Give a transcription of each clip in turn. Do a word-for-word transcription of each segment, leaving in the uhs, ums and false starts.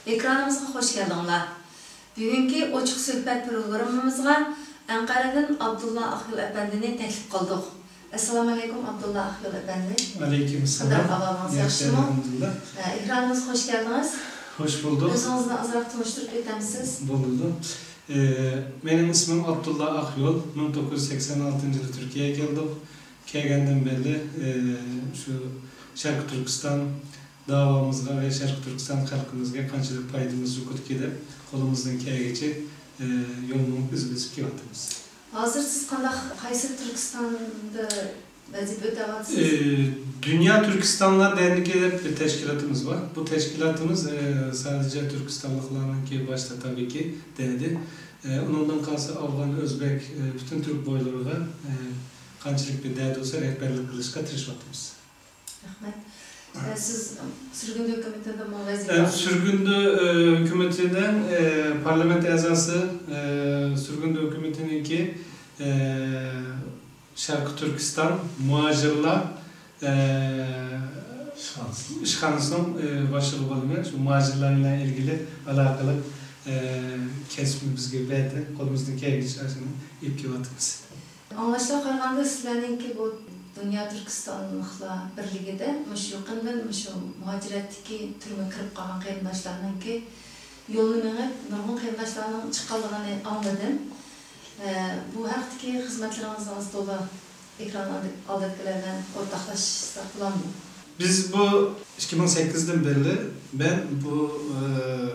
ئېكرانىمىزغا خوش كەلدىڭلار. بۈگۈنكى ئوچۇق سۆھبەت پروگراممىمىزغا ئەنقەرەدىن ئابدۇللا ئاقيول ئەپەندىنى تەكلىپ قىلدۇق. ئەسسالامۇئەلەيكۇم، ئابدۇللا ئاقيول ئەپەندى. ۋەئەلەيكۇم ئەسسالام. قانداق ئەھۋالىڭىز، ياخشىمۇ؟ ئەلھەمدۇلىللا. ئە، ئېكرانىمىزغا خوش كەلدىڭىز. خوش بولدۇق. ئۆزىڭىزنى ئازراق تونۇشتۇرۇپ ئۆتەمسىز؟ بولىدۇ. ئە، مېنىڭ ئىسمىم ئابدۇللا ئاقيول. مىڭ توققۇز يۈز سەكسەن ئالتىنچى يىلى تۈركىيەگە كەلدۇق. كەلگەندىن بېرى، ئە، شۇ شەرقىي تۈركىستان داۋامىزغا ۋە شەرقىي تۈركىستان خەلقىمىزگە قانچىلىك پايدىمىز يوقىدىكى دەپ، قولىمىزدىن كەلگىچە، ئە، يول مېڭىپ ئىزدىنىپ كېلىۋاتىمىز. ھازىر سىز قانداق، قايسى تۈركىستاندا ۋەزىپە ئۆتەۋاتىسىز؟ ئى، دۇنيا تۈركىستانلار دەرنىكى دەپ بىر تەشكىلاتىمىز بار. بۇ تەشكىلاتىمىز، ئى، سادىجە تۈركىستانلىقلارنىڭكى باشتا تەبىئىيكى دەيدۇ. ئى، ئۇنىڭدىن قالسا ئافغان، ئۆزبەك، ئى، پۈتۈن تۈرك بويلىرىغا، ئى، قانچىلىك بىر دەردى بولسا رەھبەرلىك قىلىشقا تىرىشىۋاتىمىز. رەھمەت. ئە، سىز سۈرگۈندە ھۆكۈمىتىدىمۇ ۋەزىپە ئە، ئالدىڭىز؟ سۈرگۈندە، ئە، ھۆكۈمىتىنىڭ، ئە، پارلامېنت ئەزاسى، ئە، سۈرگۈندە ھۆكۈمىتىنىڭكى، ئە، شەرقىي تۈركىستان مۇھاجىرلار، ئە، ئىشخانىسى. ئىشخانىسىنىڭ، ئە، باشلىقى بولىمەن. شۇ مۇھاجىرلار بىلەن ئىلگىلىك ئالاقىلىق، ئە، كەسىپنى بىزگە بەردى. قولىمىزدىن كەلگىنىچە ئاشۇنى ئېلىپ كېلىۋاتىمىز. ئاڭلاشلارغا قارىغاندا، سىلەرنىڭكى بۇ دۇنيا تۈركىستانلىقلار بىرلىكىدە مۇشۇ يېقىندىن مۇشۇ مۇھاجىرەتتىكى تۈرمىگە كىرىپ قالغان قېرىنداشلارنىڭكى يولىنى مېڭىپ، نۇرغۇن قېرىنداشلارنىڭ چىققانلىقىنى ئاڭلىدىم. ئە، بۇ ھەقتىكى خىزمەتلىرىڭىزنى ئاز تولا ئېكران ئالدىدىكىلەر بىلەن ئورتاقلاشساق بولامدۇ؟ بىز بۇ ئىككى مىڭ سەككىزدىن بېرى مەن بۇ، ئە،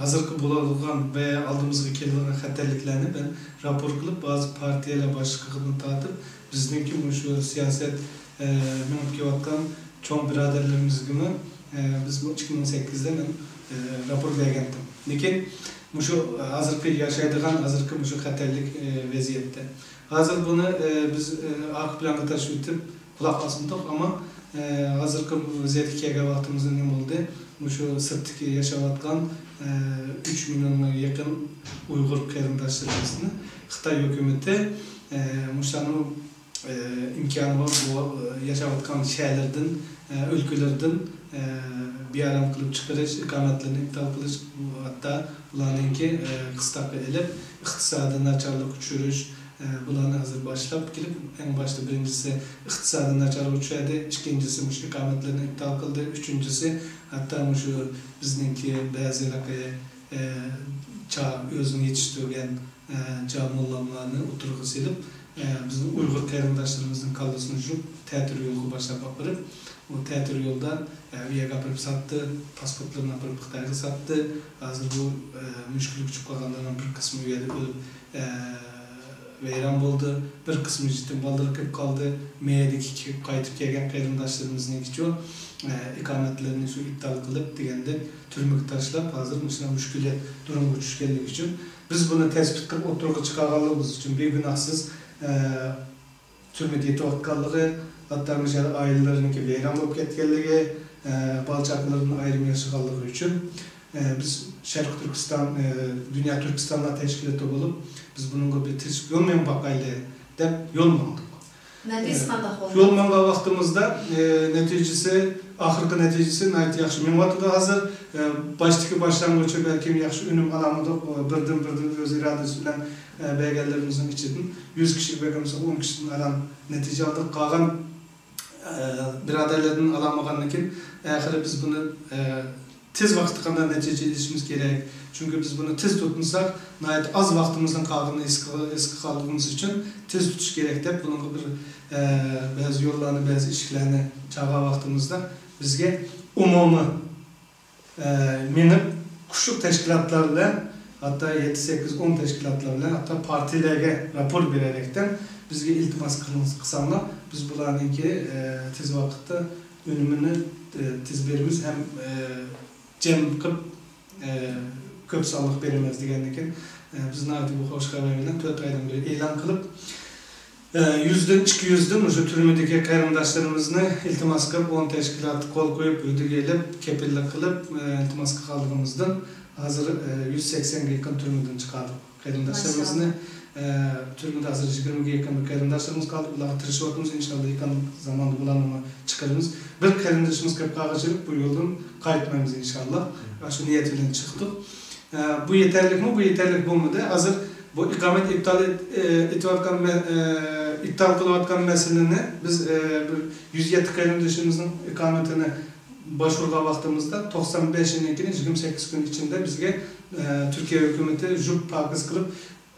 ھازىرقى بولىدىغان ۋە ئالدىمىزغا كېلىدىغان خەتەرلىكلەرنى مەن راپور قىلىپ، بەزى پارتىيەلەر باشلىقىدىن تارتىپ، بىزنىڭكى مۇشۇ سىياسەت، ئە، مېڭىپ كېلىۋاتقان چوڭ بۇرادەرلىرىمىزگىمۇ، ئە، بىز بۇ ئىككى مىڭ سەككىزدە مەن، ئە، راپور بەرگەنتىم. لېكىن مۇشۇ ھازىرقى ياشايدىغان، ھازىرقى مۇشۇ خەتەرلىك، ئە، ۋەزىيەتتە، ھازىر بۇنى، ئە، بىز، ئە، ئارقا پىلانغا تاشلىۋېتىپ، قۇلاق ئاسمىدۇق، ئەمما، ئە، ھازىرقى ۋەزىيەتكە كەلگەن ۋاقتىمىزدا نېمە بولدى؟ مۇشۇ سىرتتىكى ياشاۋاتقان، ئە، ئۈچ مىليونغا يېقىن ئۇيغۇر قېرىنداشلىرىمىزنى خىتاي ھۆكۈمىتى، ئە، مۇشۇلارنىڭ، ئە، ئىمكانى بار بۇ، ئە، ياشاۋاتقان شەھەرلىرىدىن، ئە، ئۆلكىلىرىدىن، ئە، بىئارام قىلىپ چىقىرىش، ئىقامەتلىرىنى ئىپتال قىلىش، ھەتتا بۇلارنىڭكى، ئە، قىستاققا ئېلىپ، ئىقتىسادىي ناچارلىققا چۈشۈرۈش، ئە، بۇلارنى ھازىر باشلاپ كېلىپ، ئەڭ باشتا بىرىنچىسى ئىقتىسادىي ناچارغا ئۇچرىدى، ئىككىنچىسى مۇشۇ ئىقامەتلىرىنى ئىپتال قىلدى، ئۈچىنچىسى ھەتتا مۇشۇ بىزنىڭكى بەزى ھېلىقى، ئە، چا ئۆزىنى يېتىشتۈرگەن، ئە، چا موللاملارنى ئوتتۇرىغا سېلىپ، ئە، بىزنىڭ ئۇيغۇر قېرىنداشلىرىمىزنىڭ كاللىسىنى يۇيۇپ، تەتۈر يولغا باشلاپ ئاپىرىپ، ئۇ تەتۈر يولدا، ئە، ئۇ يەرگە ئاپىرىپ ساتتى، پاسپورتلىرىنى ئاپىرىپ خىتايغا ساتتى. ھازىر بۇ، ئە، مۈشكۈلگە چۈشۈپ قالغانلارنىڭ بىر قىسمى ئۇ يەردە ئۆلۈپ، ئە، ۋەيران بولدى. بىر قىسمى يېتىم بالىلىرى قېلىپ قالدى. مەيدىكى كېلىپ، قايتىپ كەلگەن قېرىنداشلىرىمىزنىڭكىچۇ، ئە، ئىقامەتلىرىنى شۇ ئىپتال قىلىپ دېگەندەك تۈرمىگە تاشلاپ، ھازىر مۇشۇنداق مۈشكۈلات دۇرۇمغا چۈشكەنلىكى ئۈچۈن، بىز بۇنى تەسبىت قىلىپ ئوتتۇرىغا چىقارغانلىقىمىز ئۈچۈن بىگۇناھسىز، ئە، تۈرمىدە يېتىۋاتقانلىقى، ھەتتا مۇشۇ ئائىلىلىرىنىڭكى ۋەيران بولۇپ كەتكەنلىكى، ئە، بالا-چاقىلىرىدىن ئايرىم ياشىغانلىقى ئۈچۈن، ئە، بىز شەرقىي تۈركىستان، ئە، دۇنيا تۈركىستانلار تەشكىلاتى بولۇپ، بىز بۇنىڭغا بىر تىرىشىپ يول مېڭىپ باقايلى دەپ يول ماڭدۇق. نەتىجىسى ئە، قانداق بولدى؟ يول ماڭغان ۋاقتىمىزدا، ئە، نەتىجىسى، ئاخىرقى نەتىجىسى ناھايىتى ياخشى مېڭىۋاتىدۇ ھازىر. ئە، باشتىكى باشلانغۇچى بەلكىم ياخشى ئۈنۈم ئالالمىدۇق، بىردىن-بىردىن ئۆز ئىرادىسى بىلەن، ئە، بەرگەنلىرىمىزنىڭ ئىچىدىن يۈز كىشىگە بەرگەن بولساق، ئون كىشىدىن ئالان نەتىجە ئالدۇق. قالغان، ئە، بۇرادەرلەردىن ئالالمىغاندىن كېيىن، ئاخىرى بىز بۇنى، ئە، تېز ۋاقىتتا قانداق نەتىجە ئېلىشىمىز كېرەك؟ چۈنكى بىز بۇنى تېز تۇتمىساق، ناھايىتى ئاز ۋاقتىمىزنىڭ قالغىنىنى ھېس قىل-، ھېس قىلغانلىقىمىز ئۈچۈن تېز تۇتۇش كېرەك دەپ، بۇنىڭغا بىر، ئە، بەزى يوللارنى، بەزى ئىشىكلەرنى چالغان ۋاقتىمىزدا بىزگە ئومۇمىي ئە، مېڭىپ، قوشۇق تەشكىلاتلار بىلەن، ھەتتا يەتتە، سەككىز، ئون تەشكىلاتلار بىلەن، ھەتتا پارتىيەلەرگە راپور بېرەرەكتىن بىزگە ئىلتىماس قىلىڭ-، قىلساڭلار، بىز بۇلارنىڭكى، ئە، تېز ۋاقىتتا ئۈنۈمىنى، ئە، تېز بېرىمىز ھەم، ئە، جەم قىلىپ، ئە، كۆپ سانلىق بېرىمىز دېگەندىن كېيىن، ئە، بىز ناھايىتى بۇ خوش خەۋەر بىلەن تۆت ئايدىن بېرى ئېلان قىلىپ، ئە، يۈزدىن، ئىككى يۈزدىن مۇشۇ تۈرمىدىكى قېرىنداشلىرىمىزنى ئىلتىماس قىلىپ، ئون تەشكىلات قول قويۇپ، ھۆددىگە ئېلىپ، كېپىللىك قىلىپ، ئە، ئىلتىماس قىلغانلىقىمىزدىن ھازىر، ئە، يۈز سەكسەنگە يېقىن تۈرمىدىن چىقاردۇق. قېرىنداشلىرىمىزنى، ماشائاللا. ئە، تۈرمىدە ھازىر يىگىرمىگە يېقىن بىر قېرىنداشلىرىمىز قالدى. ئۇلارغا تىرىشىۋاتىمىز. ئىنشاللا، يېقىن زاماندا بۇلارنىمۇ چىقىرىمىز. بىر قېرىندىشىمىز كەپ قالغۇچىلىك بۇ يولدىن قايتمايمىز، ئىنشاللا. مم. شۇ نىيەت بىلەن چىقتۇق. ئە، بۇ يېتەرلىكمۇ؟ بۇ يېتەرلىك بولمىدى. ھازىر بۇ ئىقامەت ئىپتال ئېت-، ئە، ئېتىۋاتقان مە-، ئە، ئىپتال قىلىۋاتقان مەسىلىنى بىز، ئە، بىر يۈز يەتتە قېرىندىشىمىزنىڭ ئىقامىتىنى باشۋۇرغان ۋاقتىمىزدا، توقسان بەشىنىڭكىنى يىگىرمە سەككىز كۈن ئىچىندە بىزگە، ئە، تۈركىيە ھۆكۈمىتى جۈپ پاكىز قىلىپ،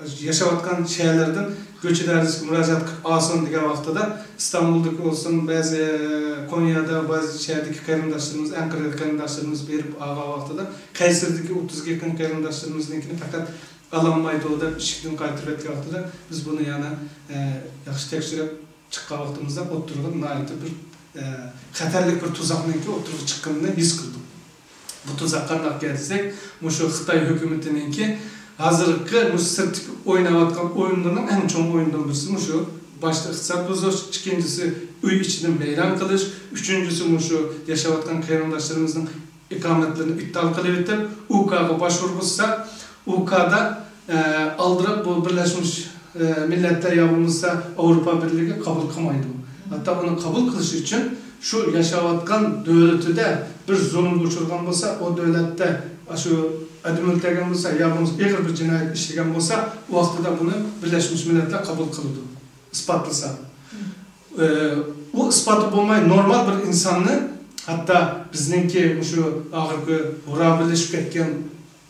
ياشاۋاتقان شەھەرلەردىن گۆچىدە ھەرىسىگە مۇراجىئەت قىلىپ ئالسۇن دېگەن ۋاقتىدا، ئىستانبۇلدىكى بولسۇن، بەزى، ئە، كونيادا، بەزى شەھەردىكى قېرىنداشلىرىمىز، ئەنقەرەدىكى قېرىنداشلىرىمىز بېرىپ ئالغان ۋاقتىدا، قەيسىردىكى ئوتتۇزغا يېقىن قېرىنداشلىرىمىزنىڭكىنى پەقەت ئالالمايدۇ دەپ ئىشىكتىن قايتۇرۇۋەتكەن ۋاقتىدا، بىز بۇنى يەنە، ئە، ياخشى تەكشۈرۈپ، چىققان ۋاقتىمىزدا ئوتتۇرىغا ناھايىتى بىر، ئە، خەتەرلىك بىر تۇزاقنىڭكى ئوتتۇرىغا چىققىنىنى ھېس قىلدۇق. بۇ تۇزاق قانداقكەن دېسەك، مۇشۇ خىتاي ھۆكۈمىتىنىڭكى ھازىرقى مۇشۇ سىرتتىكى ئويناۋاتقان ئويۇنلىرىنىڭ ئەڭ چوڭ ئويۇنىدىن بىرسى مۇشۇ. باشتا ئىقتىساد بۇزۇش، ئىككىنچىسى ئۆي ئىچىدىن ۋەيران قىلىش، ئۈچىنچىسى مۇشۇ ياشاۋاتقان قېرىنداشلىرىمىزنىڭ ئىقامەتلىرىنى ئىپتال قىلىۋېتىپ، ئۇكاغا باشۋۇرغۇزسا، ئۇكادا، ئە، ئالدىراپ بۇ بىرلەشمىش، ئە، مىللەتلەر يا بولمىسا ئاۋروپا بىرلىكى قوبۇل قىلمايدۇ. ھەتتا ئۇنى قوبۇل قىلىش ئۈچۈن شۇ ياشاۋاتقان دۆلىتىدە بىر زۇلۇمغا ئۇچرىغان بولسا، ئۇ دۆلەتتە شۇ ئادەم ئۆلتۈرگەن بولسا يا بولمىسا ئېغىر بىر جىنايەت ئىشلىگەن بولسا، ئۇ ۋاقتىدا بۇنى بىرلەشمىش مىللەتلەر قوبۇل قىلىدۇ، ئىسپاتلىسا. ئە، ئۇ ئىسپاتى بولماي نورمال بىر ئىنساننى، ھەتتا بىزنىڭكى مۇشۇ ئاخىرقى ھۇرابىلىشىپ كەتكەن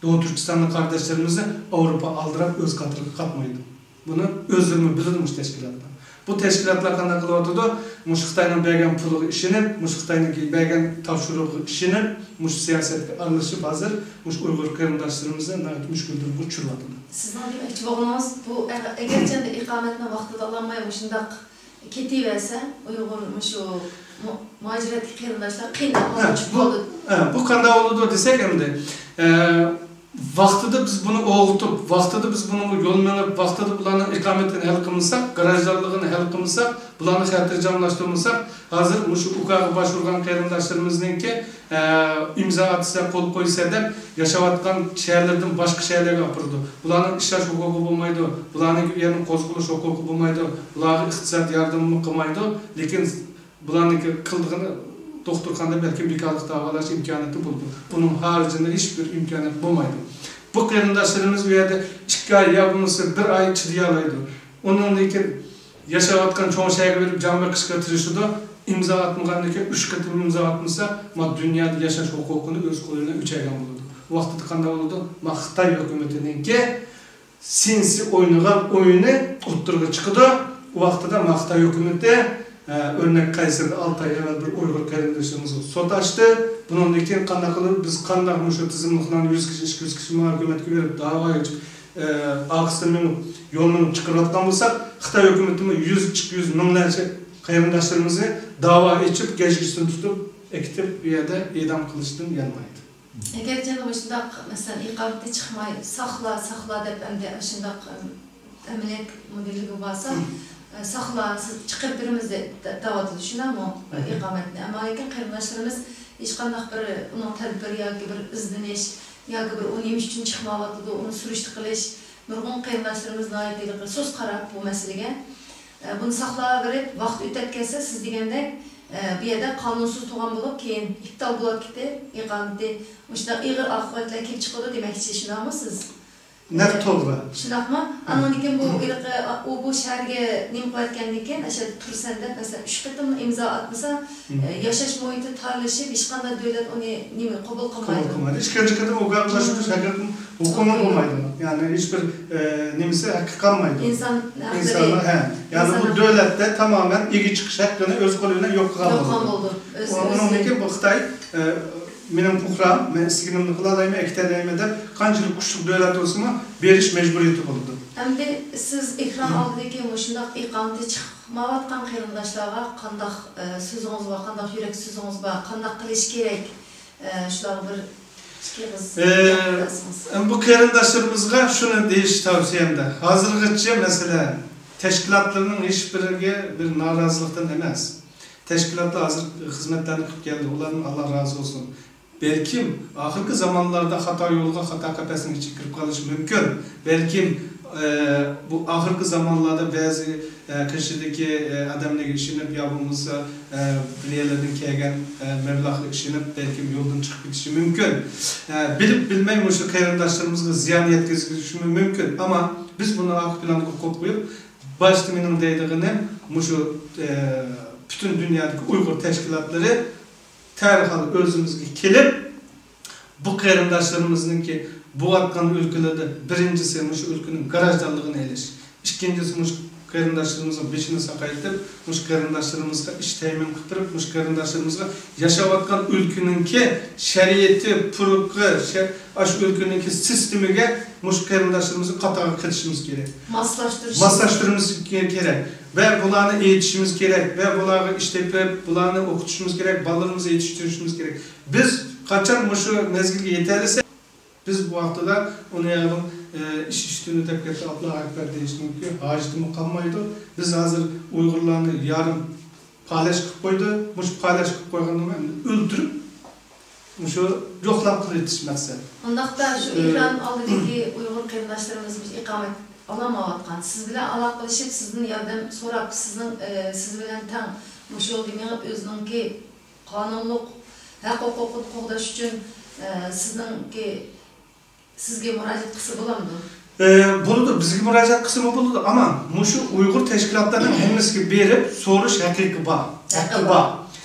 دوغۇ تۈركىستانلىق قارداشلىرىمىزنى ئاۋروپا ئالدىراپ ئۆز قاتىرىغا قاتمايدۇ. بۇنى ئۆزلىرىمۇ بىلىدۇ مۇشۇ تەشكىلاتلار. بۇ تەشكىلاتلار قانداق قىلىۋاتىدۇ؟ مۇشۇ خىتاينىڭ بەرگەن پۇلىغا ئىشىنىپ، مۇشۇ خىتاينىڭكى بەرگەن تاپشۇرۇقىغا ئىشىنىپ، مۇشۇ سىياسەتكە ئارىلىشىپ، ھازىر مۇشۇ ئۇيغۇر قېرىنداشلىرىمىزنى ناھايىتى مۈشكۈل دۇرۇمغا چۈشۈرۈۋاتىدۇ. سىزنىڭ دېمەكچى بولغىنىڭىز، بۇ ئەگەرچەندە ئىقامەتنى ۋاقتىدا ئالالماي مۇشۇنداق كېتىۋەرسە، ئۇيغۇر مۇشۇ مۇ-، مۇھاجىرەتتىكى قېرىنداشلار قىيىن ئەھۋالغا ھە، چۈشۈپ بۇ، قالىدۇ. ھە، بۇ قانداق بولىدۇ دېسەك ئەمدى، ئە، ۋاقتىدا بىز بۇنى ئويغىتىپ، ۋاقتىدا بىز بۇنىڭغا يول مېڭىپ، ۋاقتىدا بۇلارنىڭ ئىقامىتىنى ھەل قىلمىساق، گىراژدانلىقىنى ھەل قىلمىساق، بۇلارنى خاتىرجەملەشتۈرمىسەق، ھازىر مۇشۇ ئۇكاغا باشۋۇرغان قېرىنداشلىرىمىزنىڭكى، ئە، ئىمزا ئاتىسە، قول قويسا دەپ ياشاۋاتقان شەھەرلىرىدىن باشقا شەھەرلەرگە ئاپىرىدۇ. بۇلارنىڭ ئىشلەش ھوقۇقى بولمايدۇ، بۇلارنىڭكى ئۇ يەردىن قوزغىلىش ھوقۇقى بولمايدۇ، بۇلارغا ئىقتىساد ياردىمىمۇ قىلمايدۇ. لېكىن بۇلارنىڭكى قىلىدىغىنى دوختۇرخانىدا بەلكىم بىكارلىق داۋالاش ئىمكانىيىتى بولىدۇ. ئۇنىڭ ھارىجىندا ھېچبىر ئىمكانىيەت بولمايدۇ. بۇ قېرىنداشلىرىمىز بۇ يەردە ئىككى ئاي يا بولمىسا بىر ئاي چىدىيالايدۇ. ئۇنىڭدىن كېيىن ياشاۋاتقان چوڭ شەھەرگە بېرىپ جان بېقىشقا تىرىشىدۇ. ئىمزا ئاتمىغاندىن كېيىن، ئۈچ قېتىم ئىمزا ئاتمىسا، ما دۇنيادا ياشاش ھوقۇقىنى ئۆز قولى بىلەن ئۆچەرگەن بولىدۇ. ۋاقتىدا قانداق بولىدۇ؟ ما خىتاي ھۆكۈمىتىنىڭكى سىنسى ئوينىغان ئويۇنى ئوتتۇرىغا چىقىدۇ. ئۇ ۋاقتىدا ما خىتاي ھۆكۈمىتى، ئە، ئۆرنەك قەيسەردە ئالتە ئاي ئەۋۋەل بىر ئۇيغۇر قېرىندىشىمىزغا سوت ئاچتى. بۇنىڭدىن كېيىن قانداق قىلىپ، بىز قانداق مۇشۇ تىزىملىقلارنى يۈز كىشى، ئىككى يۈز كىشى مۇھاكىمەتكە بېرىپ، داۋا ئېچىپ، ئە، ئارقىسىدىن مېڭىپ، يول مېڭىپ چىقىرىۋاتقان بولساق، خىتاي ھۆكۈمىتىمۇ يۈز، ئىككى يۈز، مىڭلارچە قېرىنداشلىرىمىزنى داۋا ئېچىپ، گەجگىسىدىن تۇتۇپ، ئەكېتىپ، بۇ يەردە ئىدام قىلىشتىن يانمايدۇ. ئەگەرچە مۇشۇنداق، مەسىلەن، ئىقامىتى چىقماي، ساقلا، ساقلا دەپ ئەمدى ئاشۇنداق، ئەم، ئەمەلىيەت مودېلىگە بارسا، ئە، ساقلا، سىز چىقىرىپ بېرىمىز دە-، دە-، دەۋاتىدۇ، شۇنداقمۇ؟ ئىقامەتنى. ئەمما لېكىن قېرىنداشلىرىمىز ھېچقانداق بىر ئۇنىڭ تەدبىرى ياكى بىر ئىزدىنىش ياكى بىر ئۇ نېمە ئۈچۈن چىقمايۋاتىدۇ، ئۇنى سۈرۈشتە قىلىش، نۇرغۇن قېرىنداشلىرىمىز ناھايىتى ھېلىقى سۇس قاراپ بۇ مەسىلىگە. ئە، بۇنى ساقلاۋېرىپ، ۋاقىت ئۆتەپ كەتسە، سىز دېگەندەك، ئە، بۇ يەردە قانۇنسىز تۇرغان بولۇپ، كېيىن ئىپتال بولۇپ كېتىپ، ئىقامىتى مۇشۇنداق ئېغىر ئاقىۋەتلەر كېلىپ چىقىدۇ دېمەكچى، شۇنداقمۇ سىز؟ نەق توغرا. شۇنداقمۇ؟ ئانىڭدىن كېيىن بۇ ھېلىقى، ئۇ بۇ شەھەرگە نېمە قىلىۋەتكەندىن كېيىن، ئاشۇ تۇرسەن دەپ، مەسىلەن، ئۈچ قېتىم ئىمزا ئاتمىسا، ئە، ياشاش مۇھىتى تارلىشىپ، ھېچقانداق دۆلەت ئۇنى نېمە، قوبۇل قىلمايدۇ. قوبۇل قىلمايدۇ. ئىككىنچى قېتىم ئۇكاغا باشۋۇرۇش ھەققى ھوقۇقى بولمايدۇ. يەنى ھېچبىر، ئە، نېمىسى، ھەققى قالمايدۇ. ئىنسان ھەقلىرى. ئىنسانلار، ھە. يەنى ئىنسان بۇ ھەقلىرى. دۆلەتتە تامامەن ئىگە چىقىش ھەققىنى ئۆز قولى بىلەن يوق قىلغان يوق قىلغان بولىدۇ. بولىدۇ. ئۆزى، ئۇ-، ئۇنىڭدىن ئۆزى. كېيىن بۇ خىتاي، ئە، مېنىڭ پۇقرام، مەن ئىستىگىنىمنى قىلالايمەن، ئەكېتەلەيمەن دەپ، قانچىلىك كۈچلۈك دۆلەت بولسىمۇ، بېرىش مەجبۇرىيىتى بولىدۇ. ئەمدى سىز ئېكران ئالدىدىكى مۇشۇنداق ئىقامىتى چىقمايۋاتقان قېرىنداشلارغا قانداق، ئە، سۆزىڭىز بار، قانداق يۈرەك سۆزىڭىز بار، قانداق قىلىش كېرەك؟ ئە، شۇلارغا بىر ئىككى ئېغىز ئە، گەپ قىلسىڭىز. بۇ قېرىنداشلىرىمىزغا شۇنى دېيىش تەۋسىيەمدە، ھازىرغىچە مەسىلە تەشكىلاتلىرىنىڭ ھېچبىرىگە بىر نارازىلىقتىن ئەمەس. تەشكىلاتلار ھازىر خىزمەتلەرنى قىلىپ كەلدى. ئۇلاردىن ئاللا رازى بولسۇن. بەلكىم ئاخىرقى زامانلاردا خاتا يولغا، خاتا قەپەسنىڭ ئىچىگە كىرىپ قېلىشى مۇمكىن. بەلكىم ئە، بۇ ئاخىرقى زامانلاردا بەزى، ئە، قېشىدىكى، ئە، ئادەملەرگە ئىشىنىپ يا بولمىسا، ئە، بىر يەرلەردىن كەلگەن، ئە، مەبلەغقە ئىشىنىپ بەلكىم يولدىن چىقىپ كېتىشى مۇمكىن. ئە، بىلىپ بىلمەي مۇشۇ قېرىنداشلىرىمىزغا زىيان يەتكۈزۈشى مۇمكىن. ئەمما بىز بۇنى ئارقا پىلانغا قويۇپ قويۇپ، باشتا مېنىڭ دەيدىغىنىم مۇشۇ، ئە، پۈتۈن دۇنيادىكى ئۇيغۇر تەشكىلاتلىرى تەرھال ئۆزىمىزگە كېلىپ، بۇ قېرىنداشلىرىمىزنىڭكى بوۋاتقان ئۆلكىلىرىدە بىرىنچىسى مۇشۇ ئۆلكىنىڭ گراژدانلىقىنى ئېلىش، ئىككىنچىسى مۇشۇ قېرىنداشلىرىمىزنىڭ بېشىنى ساقايتىپ، مۇشۇ قېرىنداشلىرىمىزغا ئىش تەيىن قىلدۇرۇپ، مۇشۇ قېرىنداشلىرىمىزغا ياشاۋاتقان ئۆلكىنىڭكى شەرىئىتى، پۇرقى، شە-، ئاشۇ ئۆلكىنىڭكى سىستېمىگە مۇشۇ قېرىنداشلىرىمىزنى قاتارغا قېتىشىمىز كېرەك. ماسلاشتۇرۇش. ماسلاشتۇرۇشىمىز كېرەك. ۋە بۇلارنى ئېيتىشىمىز كېرەك. ۋە بۇلارغا ئىش تېپىپ، بۇلارنى ئوقۇتۇشىمىز كېرەك. بالىلىرىمىزنى يېتىشتۈرۈشىمىز كېرەك. بىز قاچان مۇشۇ مەزگىلگە يېتەلىسەك، بىز بۇ ۋاقتىدا ئۇنى يەنىلا، ئە، ئىش ئىش تۈنى دەپ كەتتى، ئاللاھۇ ئەكبەر دېيىشنىڭكى ھاجىتىمۇ قالمايدۇ. بىز ھازىر ئۇيغۇرلارنى يارىم پالەچ قىلىپ قويدى. مۇشۇ پالەچ قىلىپ قويغاندىن ئەمدى ئۆلتۈرۈپ، مۇشۇ يوقلاپ قىلىۋېتىش مەقسەت. ئۇنداقتا شۇ ئېكران ئالدىدىكى ئۇيغۇر قېرىنداشلىرىمىز مۇشۇ ئىقامەت ئالالمايۋاتقان، سىز بىلەن ئالاقىلىشىپ، سىزدىن ياردەم سوراپ، سىزنىڭ، ئە، سىز بىلەن تەڭ مۇشۇ يولدا مېڭىپ، ئۆزىنىڭكى قانۇنلۇق ھەق ھوقۇقىنى قوغداش ئۈچۈن، ئە، سىزنىڭكى، سىزگە مۇراجىئەت قىلسا بولامدۇ؟ ئە، بولىدۇ، بىزگە مۇراجىئەت قىلسىمۇ بولىدۇ، ئەمما مۇشۇ ئۇيغۇر تەشكىلاتلىرىنىڭ ھەممىسىگە بېرىپ سورىش ھەققى بار. ھەققى بار.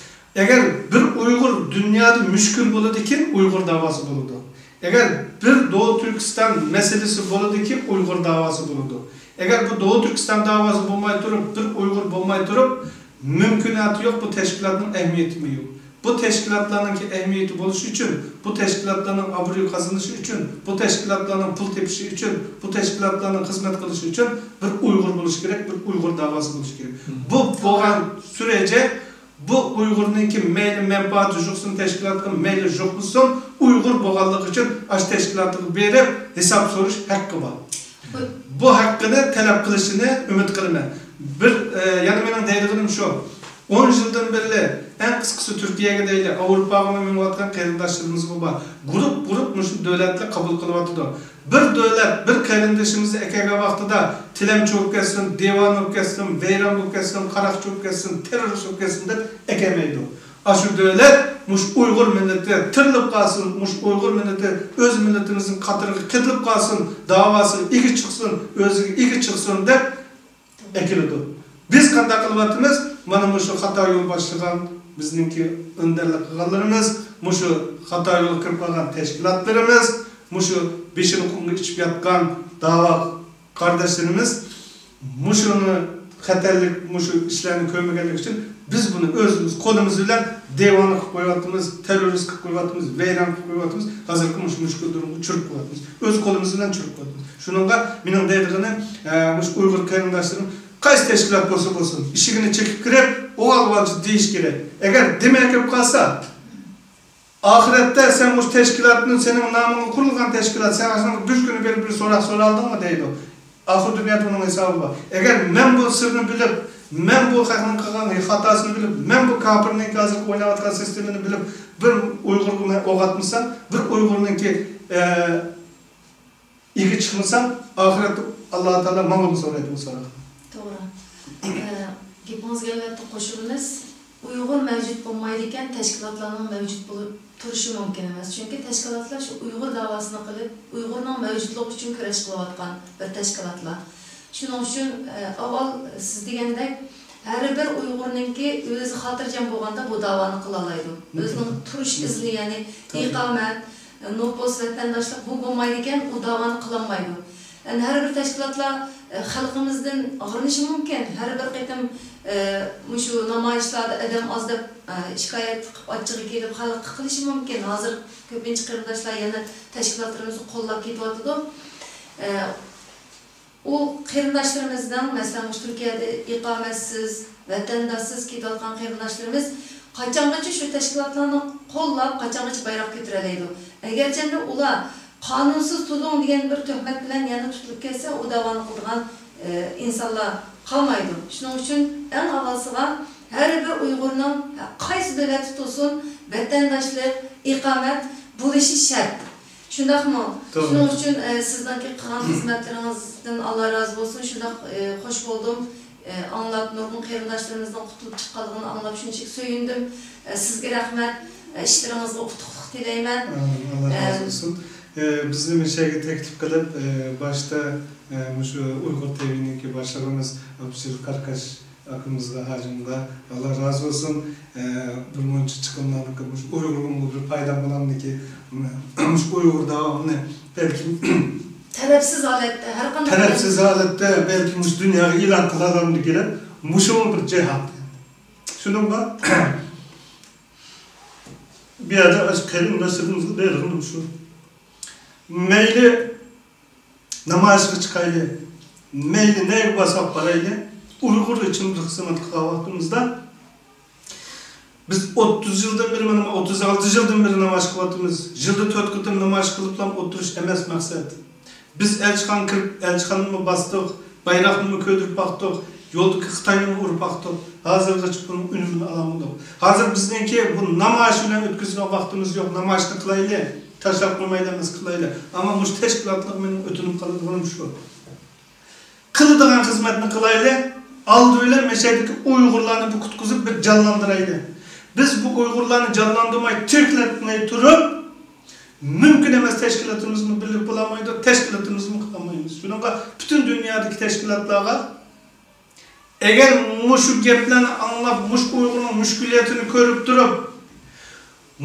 ئەگەر بىر ئۇيغۇر دۇنيادا مۈشكۈل بولىدىكىن، ئۇيغۇر داۋاسى بولىدۇ. ئەگەر بىر دوغۇ تۈركىستان مەسىلىسى بولىدىكى، ئۇيغۇر داۋاسى بولىدۇ. ئەگەر بۇ دوغۇ تۈركىستان داۋاسى بولماي تۇرۇپ، بىر ئۇيغۇر بولماي تۇرۇپ، مۇمكىناتى يوق، بۇ تەشكىلاتنىڭ ئەھمىيىتىمۇ يوق. بۇ تەشكىلاتلارنىڭكى ئەھمىيىتى بولۇشى ئۈچۈن، بۇ تەشكىلاتلارنىڭ ئابرۇي قازىنىشى ئۈچۈن، بۇ تەشكىلاتلارنىڭ پۇل تېپىشى ئۈچۈن، بۇ تەشكىلاتلارنىڭ خىزمەت قىلىشى ئۈچۈن بىر ئۇيغۇر بولۇشى كېرەك، بىر ئۇيغۇر داۋاسى بولۇشى كېرەك. بۇ بولغان سۈرەيجە بۇ ئۇيغۇرنىڭكى مەيلى مەنپەئەتى يوقسۇن، تەشكىلاتقا مەيلى يوقمىسۇن، ئۇيغۇر بولغانلىقى ئۈچۈن ئاشۇ تەشكىلاتقا بېرىپ ھېساب سورىش ھەققى بار. بۇ ھەققىنى تەلەپ قىلىشىنى ئۈمىد قىلىمەن. بىر، ئە، يەنە مېنىڭ دەيدىغىنىم شۇ. ئون يىلدىن بېرى، ئەڭ قىسقىسى تۈركىيەگە دەيلى، ئاۋروپاغىمۇ مېڭىۋاتقان قېرىنداشلىرىمىزمۇ بار. گۇرۇپ، گۇرۇپ مۇشۇ دۆلەتلەر قوبۇل قىلىۋاتىدۇ. بىر دۆلەت بىر قېرىندىشىمىزنى ئەكەلگەن ۋاقتىدا تىلەمچى بولۇپ كەتسۇن، دىۋانە بولۇپ كەتسۇن، ۋەيران بولۇپ كەتسۇن، قاراقچى بولۇپ كەتسۇن، تېررورىست بولۇپ كەتسۇن دەپ ئەكەلمەيدۇ. ئاشۇ دۆلەت مۇشۇ ئۇيغۇر مىللىتى تىرىلىپ قالسۇن، مۇشۇ ئۇيغۇر مىللىتى ئۆز مىللىتىمىزنىڭ قاتىرىغا قېتىلىپ قالسۇن، داۋاسىغا ئىگە چىقسۇن، ئۆزىگە ئىگە چىقسۇن دەپ ئەكېلىدۇ. بىز قانداق قىلىۋاتىمىز؟ مانا مۇشۇ خاتا يول باشلىغان بىزنىڭكى ئۆندەرلىك قىلغانلىرىمىز، مۇشۇ خاتا يولغا كىرىپ قالغان تەشكىلاتلىرىمىز، مۇشۇ بېشىنى قۇمغا ئىچىپ ياتقان داۋا قارداشلىرىمىز مۇشۇنى خەتەرلىك، مۇشۇ ئىشلارنى كۆرمىگەنلىكى ئۈچۈن بىز بۇنى ئۆزىمىز قولىمىز بىلەن دىۋانە قىلىپ قويۇۋاتىمىز، تېررورىست قىلىپ قويۇۋاتىمىز، ۋەيران قىلىپ قويۇۋاتىمىز، ھازىرقى مۇشۇ مۈشكۈل دۇرۇمغا چۈشۈرۈپ قويۇۋاتىمىز. ئۆز قولىمىز بىلەن چۈشۈرۈپ قويۇۋاتىمىز. شۇنىڭغا مېنىڭ دەيدىغىنىم، ئە، مۇشۇ ئۇيغۇر قېرىنداشلىرىم قايسى تەشكىلات بولسا بولسۇن، ئىشىكىنى چېكىپ كىرىپ، ئۇۋال-ئۇۋالچە دېيىش كېرەك. ئەگەر دېمەي كىرىپ قالسا، ئاخىرەتتە سەن مۇشۇ تەشكىلاتنى، سېنىڭ نامىڭغا قۇرۇلغان تەشكىلات، سەن ئاشۇنىڭغا دۈشكۈنى بېرىپ بىر سوراق سورالدىڭمۇ دەيدۇ. ئاخىر دۇنيادا ئۇنىڭ ھېسابى بار. ئەگەر مەن بۇ سىرنى بىلىپ، مەن بۇ خەقنىڭ قىلغان خاتاسىنى بىلىپ، مەن بۇ كاپىرنىڭكى ھازىرقى ئويناۋاتقان سىستېمىنى بىلىپ، بىر ئۇيغۇرغا مەن ئوق ئاتمىسام، بىر ئۇيغۇرنىڭكى، ئە، ئىگە چىقمىسام، ئاخىرەتتە ئاللا تائالا ماڭىمۇ سورايدۇ بۇ سوراقنى. توغرا. ئە، گېپىڭىزگە ئەلۋەتتە قوشۇلىمىز. ئۇيغۇر مەۋجۇت بولمايدىكەن، تەشكىلاتلارنىڭ مەۋجۇت بولۇپ تۇرۇشى مۇمكىن ئەمەس. چۈنكى تەشكىلاتلار شۇ ئۇيغۇر داۋاسىنى قىلىپ، ئۇيغۇرنىڭ مەۋجۇتلۇقى ئۈچۈن كۈرەش قىلىۋاتقان بىر تەشكىلاتلار. شۇنىڭ ئۈچۈن، ئە، ئاۋۋال سىز دېگەندەك، ھەر بىر ئۇيغۇرنىڭكى ئۆزى خاتىرجەم بولغاندا بۇ داۋانى قىلالايدۇ. ممكىن. ئۆزىنىڭ تۇرۇش ئىزنى، يەنى توغرا. ئىقامەت، نوپۇس، ۋەتەنداشلىق بۇ بولمايدىكەن، ئۇ داۋانى قىلالمايدۇ. يەنى ھەر بىر تەشكىلاتلار، ئە، خەلقىمىزدىن ئاغرىنىشى مۇمكىن. ھەر بىر قېتىم، ئە، مۇشۇ نامايىشلاردا ئادەم ئاز دەپ، ئە، شىكايەت قىلىپ، ئاچچىقى كېلىپ خەلققە قىلىشى مۇمكىن. ھازىر كۆپىنچە قېرىنداشلار يەنە تەشكىلاتلىرىمىزنى قوللاپ كېتىۋاتىدۇ. ئە، ئۇ قېرىنداشلىرىمىزنىڭ، مەسىلەن، مۇشۇ تۈركىيەدە ئىقامەتسىز، ۋەتەنداشسىز كېتىۋاتقان قېرىنداشلىرىمىز قاچانغىچە شۇ تەشكىلاتلارنى قوللاپ، قاچانغىچە بايراق كۆتۈرەلەيدۇ؟ ئەگەرچەندە ئۇلار قانۇنسىز تۇردۇڭ دېگەن بىر تۆھمەت بىلەن يەنە تۇتۇلۇپ كەتسە، ئۇ داۋانى قىلىدىغان، ئە، ئىنسانلار قالمايدۇ. شۇنىڭ ئۈچۈن ئەڭ ئاۋۋالسىغا ھەر بىر ئۇيغۇرنىڭ قايسى دۆلەتتە تۇرسۇن، ۋەتەنداشلىق، ئىقامەت بولۇشى شەرت. شۇنداقمۇ؟ توغرا. شۇنىڭ ئۈچۈن، ئە، سىزنىڭكى قىلغان خىزمەتلىرىڭىزدىن ئاللا رازى بولسۇن. شۇنداق، ئە، خوش بولدۇم. ئە، ئاڭلاپ، نۇرغۇن قېرىنداشلىرىمىزنىڭ قۇتۇلۇپ چىققانلىقىنى ئاڭلاپ شۇنچىلىك سۆيۈندۈم. ئە، سىزگە رەھمەت. ئە، ئىشلىرىڭىزغا ئۇتۇقلۇق تىلەيمەن. ئامىن. ئاللا ئە، رازى بولسۇن. ئە، بىزنى مۇشۇ يەرگە تەكلىپ قىلىپ، ئە، باشتا، ئە، مۇشۇ ئۇيغۇر تىۋىنىڭكى باشلىقىمىز ئابدۇجېلىل قاراقاش ئاكىمىزغا، ھاجىمغا ئاللا رازى بولسۇن. ئە، بىر مۇنچە چىقىملارنىڭكى مۇشۇ ئۇيغۇرغىمۇ بىر پايدام بولامدىكى، مۇشۇ ئۇيغۇر داۋامىنى بەلكىم تەرەپسىز ھالەتتە، ھەر قانداق تەرەپسىز ھالەتتە بەلكىم مۇشۇ دۇنياغا ئېلان قىلالامدىكى دەپ، مۇشۇمۇ بىر جىھاد. شۇنىڭغا بۇ يەردە ئاشۇ قېرىنداشلىرىمىزغا بېرىدىغىنىم شۇ. مەيلى نامايىشقا چىقايلى، مەيلى نەگە بارساق بارايلى، ئۇيغۇر ئۈچۈن بىر خىزمەت قىلغان ۋاقتىمىزدا، بىز ئوتتۇز يىلدىن بېرى، مانا، ئوتتۇز ئالتە يىلدىن بېرى نامايىش قىلىۋاتىمىز. يىلدا تۆت قېتىم نامايىش قىلىپلا ئولتۇرۇش ئەمەس مەقسەت. بىز ئەلچىخانىغا كىرىپ، ئەلچىخانىنىمۇ باستۇق، بايراقنىمۇ كۆتۈرۈپ باقتۇق، يولدىكى خىتاينىمۇ ئۇرۇپ باقتۇق. ھازىرغىچە بۇنىڭ ئۈنۈمىنى ئالالمىدۇق. ھازىر بىزنىڭكى بۇ نامايىش بىلەن ئۆتكۈزىدىغان ۋاقتىمىز يوق. نامايىشنى قىلايلى، تاشلاپ قويمايلى ئەمەس، قىلايلى. ئەمما مۇشۇ تەشكىلاتلىق مېنىڭ ئۆتۈنۈپ قالىدىغىنىم شۇ. قىلىدىغان خىزمەتنى قىلايلى. ئالدى بىلەن مەشەدىكى ئۇيغۇرلارنى بىر قۇتقۇزۇپ، بىر جانلاندۇرايلى. بىز بۇ ئۇيغۇرلارنى جانلاندۇرماي، تىرىكلەتمەي تۇرۇپ، مۇمكىن ئەمەس، تەشكىلاتىمىزمۇ بىرلىك بولالمايدۇ، تەشكىلاتىمىزمۇ قىلالمايمىز. شۇنىڭغا پۈتۈن دۇنيادىكى تەشكىلاتلارغا، ئەگەر مۇشۇ گەپلەرنى ئاڭلاپ، مۇشۇ ئۇيغۇرنىڭ مۈشكۈلىيىتىنى كۆرۈپ تۇرۇپ،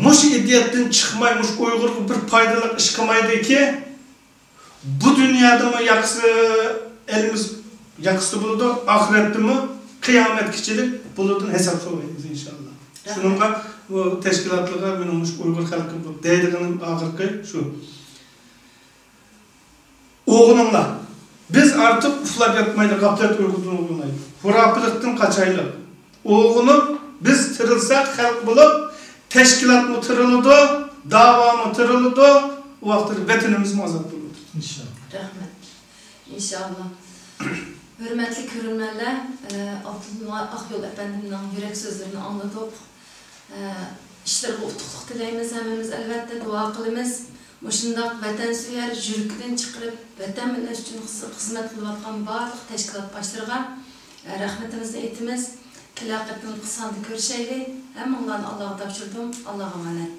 مۇشۇ ئىدىيەتتىن چىقماي، مۇشۇ ئۇيغۇرغا بىر پايدىلىق ئىش قىلمايدىكى، بۇ دۇنيادىمۇ ياقىسى، ئېلىمىز ياقىسىدا بولىدۇ، ئاخىرەتتىمۇ قىيامەتكىچىلىك بۇلاردىن ھېساب سورايمىز، ئىنشاللا. رەھمەت. شۇنىڭغا بۇ تەشكىلاتلارغا مېنىڭ مۇشۇ ئۇيغۇر خەلقى بۇ دەيدىغىنىم ئاخىرقى شۇ. ئويغىنىڭلار. بىز ئارتۇق ئۇخلاپ ياتمايلى، غەپلەت ئۇيقۇدىن ئويغىنايلى. خۇراپىلىقتىن قاچايلى. ئويغىنىپ، بىز تىرىلساق خەلق بولۇپ، تەشكىلاتمۇ تىرىلىدۇ، داۋامۇ تىرىلىدۇ، ئۇ ۋاقىتتا ۋەتىنىمىزمۇ ئازاد بولىدۇ. ئىنشاللا. رەھمەت. ئىنشاللا. ھۆرمەتلىك كۆرۈرمەنلەر، ئە، ئابدۇللا ئاقيول ئەپەندىمنىڭ يۈرەك سۆزلىرىنى ئاڭلىدۇق. ئە، ئىشلىرىغا ئۇتۇقلۇق تىلەيمىز، ھەممىمىز ئەلۋەتتە دۇئا قىلىمىز. مۇشۇنداق ۋەتەنسۆيەر، يۈرىكىدىن چىقىرىپ ۋەتەن مىللەت ئۈچۈن خىز-، خىزمەت قىلىۋاتقان بارلىق تەشكىلات باشلىرىغا، ئە، رەھمىتىمىزنى ئېيتىمىز. كېلەر قېتىمقى ساندا كۆرۈشەيلى. ھەممىڭلارنى ئاللاغا تاپشۇردۇم. ئاللاغا ئامانەت.